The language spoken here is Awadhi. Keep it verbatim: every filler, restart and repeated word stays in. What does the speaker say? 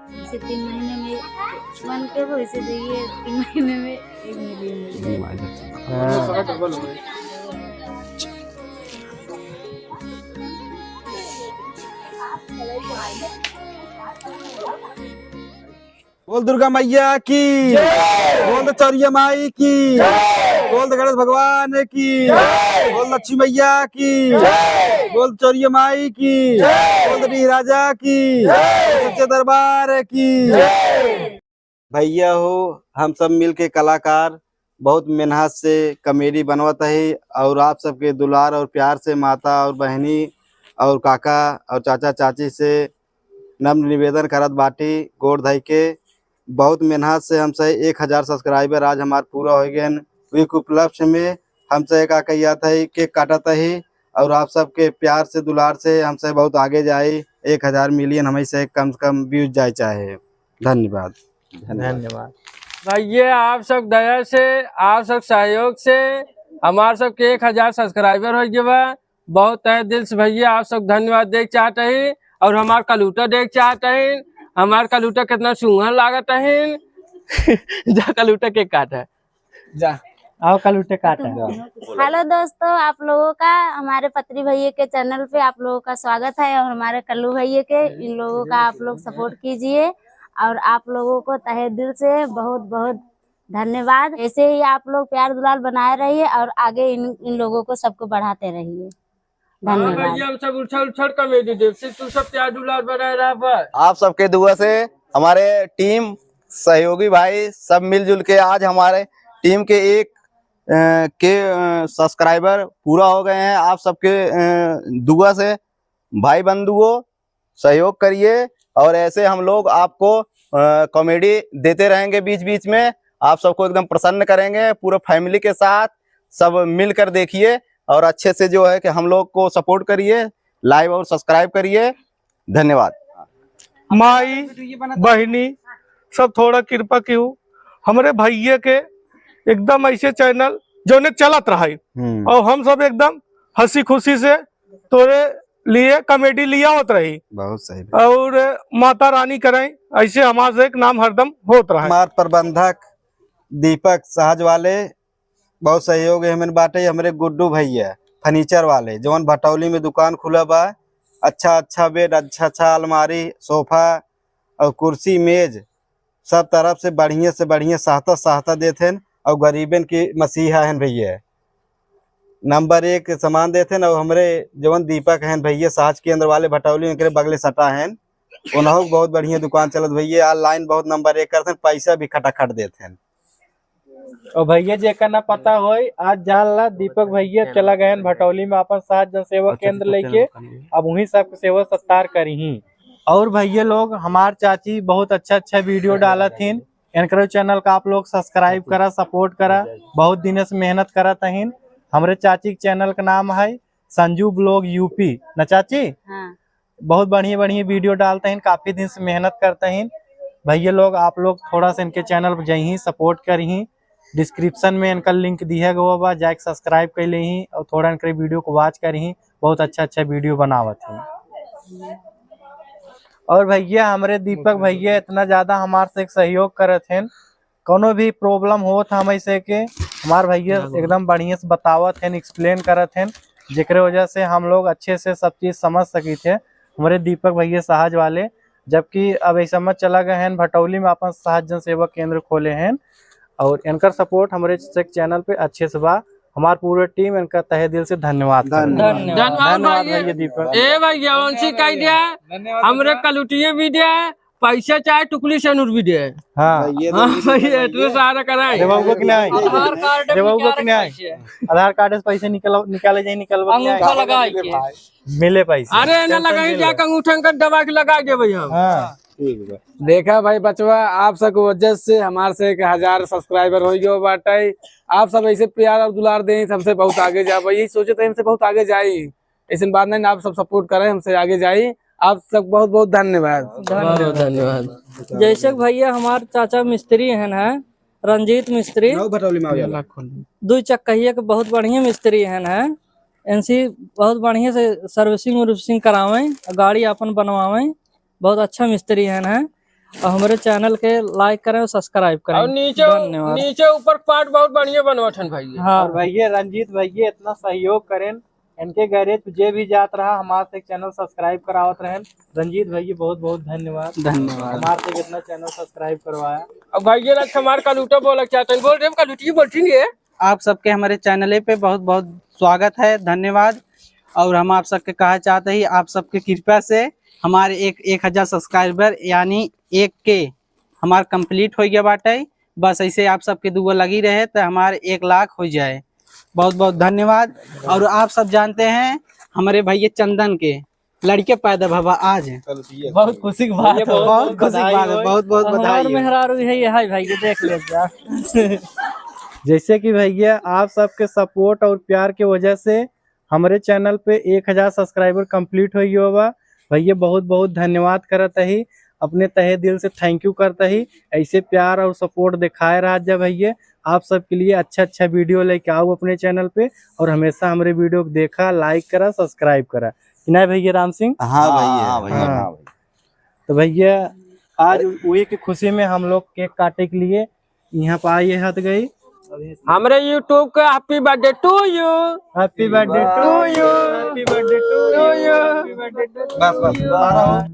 जैसे तीन महीने में वन के, वैसे जाइए तीन महीने में एक मिलियन। हाँ। बोल दुर्गा मैया की, बोल चौरिया माई की, बोल गणेश भगवान की, बोल लक्ष्मी मैया की, बोल चौरिया माई की, बोल डीह राजा की, सच्चे दरबार की। भैया हो, हम सब मिल के कलाकार बहुत मेहनत से कॉमेडी बनवत ही और आप सबके दुलार और प्यार से माता और बहनी और काका और चाचा चाची से नम्र निवेदन करत बाटी, गोड़ धइ के। बहुत मेहनत से हमसे एक हजार सब्सक्राइबर आज हमार पूरा होइ गएन। वही उपलक्ष्य में हमसे का कहिया था, केक काटत ही और आप सबके प्यार से दुलार से हमसे बहुत आगे जाई, एक हजार मिलियन हमें से कम से कम व्यूज जाए चाहे। धन्यवाद। धन्यवाद। भैया, आप सब दया से, आप सब सहयोग से हमार सबके एक हजार सब्सक्राइबर होइ गए बा। बहुत तहे दिल से भैया आप सब धन्यवाद देख चाहत ही और हमार कलूटा देख चाहत ही। हमार कलूटा कितना सुंदर लागत ही। जा कलूटा केक काट है। जा। आओ कलूटा काट है। हेलो दोस्तों, आप लोगों का हमारे पत्री भैया के चैनल पे आप लोगों का स्वागत है और हमारे कल्लू भैया के, इन लोगों का आप लोग सपोर्ट कीजिए और आप लोगों को तहे दिल से बहुत बहुत धन्यवाद। ऐसे ही आप लोग प्यार दुलार बनाए रहिए और आगे इन, इन लोगों को सबको बढ़ाते रहिए। हाँ धन्यवाद। भैया, हम सब उछल उछल कॉमेडी देख से तू सब प्यार दुलार बनाए रहा बस। आप सबके दुआ से हमारे टीम सहयोगी भाई सब मिलजुल के आज हमारे टीम के एक, अ, के, अ, सब्सक्राइबर पूरा हो गए हैं। आप सबके, अ, दुआ से भाई बंधुओं सहयोग करिए और ऐसे हम लोग आपको, अ, कॉमेडी देते रहेंगे बीच बीच में। आप सबको एकदम प्रसन्न करेंगे, पूरे फैमिली के साथ सब मिलकर देखिए और अच्छे से जो है कि हम लोग को सपोर्ट करिए, लाइव और सब्सक्राइब करिए। धन्यवाद। माई, बहिनी, सब थोड़ा कृपा किहू, हमरे भैया के एकदम ऐसे चैनल जोने चलत रहे हम्म। और हम सब एकदम हंसी खुशी से तोरे लिए कॉमेडी लियावत रही। बहुत सही। और माता रानी करें ऐसे हमार से एक नाम हरदम होत रहे। हमार प्रबंधक दीपक सहज वाले बहुत सहयोग है हमन बाटे। हमरे गुड्डू भैया फर्नीचर वाले, जवन भटौली में दुकान खुला बा, अच्छा अच्छा बेड, अच्छा अच्छा अलमारी, सोफा और कुर्सी मेज, सब तरफ से बढ़िया से बढ़िया सहायता सहायता देत हैं और गरीबन के मसीहा हैं भैया। नंबर एक सामान देत हैं और हमरे जवन दीपक हैं भैया, साज केंद्र वाले भटौली, उनके बगले सटा हैं, उन्हों बहुत बढ़िया दुकान चलत भैया, ऑनलाइन बहुत नंबर एक करत हैं, पैसा भी खटाखट देत हैं। और भैया जेकर ना पता होई, आज जान ला दीपक भैया चला गए हैं भटौली में अपन सात जनसेवा केंद्र लेके, अब वहीं सबके सेवा सत्कार करी। और भैया लोग, हमार चाची बहुत अच्छा अच्छा वीडियो डालत हिन, इनकरो चैनल का आप लोग सब्सक्राइब करा, सपोर्ट करा, बहुत दिन से मेहनत करत हिन। हमरे चाची के चैनल का नाम है संजू ब्लॉग यूपी, ना चाची? हाँ। बहुत बढ़िया बढ़िया वीडियो डालत हिन, काफी दिन से मेहनत करत हिन। भैया लोग, आप लोग थोड़ा सा इनके चैनल पर जइहीं, सपोर्ट करिहीं। डिस्क्रिप्शन में इनका लिंक दिया गवा बा, जाके सब्सक्राइब कर लेहीं और थोड़ा इनके वीडियो को वॉच करिहीं। बहुत अच्छा अच्छा वीडियो बनावत हैं। और भैया, हमरे दीपक भैया इतना ज्यादा हमार से एक सहयोग करत हैं, कौनो भी प्रॉब्लम होत है हमें से के, हमार भैया एकदम बढ़िया से बतावत हैं, एक्सप्लेन करत हैं, जेकरे वजह से हम लोग अच्छे से सब चीज समझ सकी थे। हमारे दीपक भैया सहज वाले, जबकि अब ऐसा मत चला गए हैं, भटौली में अपन सहज जन सेवा केंद्र खोले हैं और इनकर सपोर्ट हमारे चैनल पे अच्छे से बा। हमार पूरे टीम इनका तहे दिल से धन्यवाद करत है। धन्यवाद। धन्यवाद धन्यवाद भैया। भैया दीपक। ए भैया, वंशी कह दिया, हमरे कलुटिये भी दिया, पैसा चाहे टुकली से नूर भी दे। हाँ। भैया हाँ, तो भैया, इतने सारा कराए। अरे बाबू को कि नहीं? आधार कार्ड अरे बाबू को निकाल कि नहीं? पैसे। आधार कार्ड से पैसे निकल, निकाले जाए, निकलवा कि नहीं? अंगूठा लगाए के। मिले पैसे। अरे, ना टेंशन लगाई, नहीं जाके ले। अंगूठा का दबा के लगा दे भैया। हाँ। ठीक बा। देखा भाई बचवा, आप सबके वजह से हमार से एक हजार सब्सक्राइबर हो गयो बाटे। आप सब ऐसे प्यार और दुलार दें, हमसे बहुत आगे जा भाई। यही सोचे थे हमसे बहुत आगे जाई। ऐसन बात नहीं, आप सब सपोर्ट करें, हमसे आगे जाई। आप सब बहुत बहुत धन्यवाद। बहुत धन्यवाद। जैसे कि भैया हमार चाचा मिस्त्री हैं, हैं रंजीत मिस्त्री, रहो भटौली में आओ यार। दुई चक्कहिया के बहुत बढ़िया मिस्त्री हैं, हैं इनसे बहुत बढ़िया से सर्विसिंग उर्विसिंग करावें, गाड़ी अपन बनवावें, बहुत अच्छा मिस्त्री हैं, हैं। और हमरे channel के like करें और subscribe करें। और नीचे, धन्यवाद। नीचे ऊपर part बहुत बढ़िया बनवत हन भैया। हाँ। और भैया रंजीत भैया इतना सहयोग करें, इनके गैरेज पे जे भी जात रहा हमार से channel subscribe करावत रहें। रंजीत भैया बहुत बहुत धन्यवाद। धन्यवाद। हमार से इतना channel subscribe करवाया। अब भैया लग हमार कलूटा बोलक चाहते हैं, बोल रहे हम कलूटी बोलती नहीं है। आप सबके हमारे channel पे बहुत बहुत स्वागत है, धन्यवाद। और हम आप सबके कहा चाहते हैं, आप सबके कृपा से हमारे एक, एक हजार subscriber यानी एक K हमार complete हो गया बाटे। बस ऐसे आप सबके दुआ लगी रहे तो हमारे एक लाख हो जाए। बहुत बहुत धन्यवाद। और आप सब जानते हैं हमारे भैया चंदन के लड़के पैदा भवा आज। बहुत खुशी की बात है। बहुत खुशी की बात है, बहुत बहुत बधाई। बहुत बहुत हमार बधाई हो। मेहरारू है ये, हाय भाई, ये देख ले जा। जैसे कि भैया आप सबके support और प्यार के वजह से हमरे channel पे एक हजार subscriber complete हो गयो बा। भैया बहुत बहुत धन्यवाद करत ही, अपने तहे दिल से thank you करत ही। ऐसे प्यार और support दिखाए रहा जा भैया। आप सबके लिए अच्छा अच्छा video लेके आऊ अपने channel पे, और हमेशा हमरे video को देखा, like करा, subscribe करा। कि नहीं भैया राम सिंह? हाँ भैया। हाँ भैया, हाँ। हाँ भैया। तो भैया आज वही की खुशी में हम लोग cake काटे के लिए यहाँ पे आए हत गई। हमरे YouTube के happy birthday to you। Happy birthday to you। Happy birthday to you। Happy birthday to you। बस, बस, आ रहा हूँ।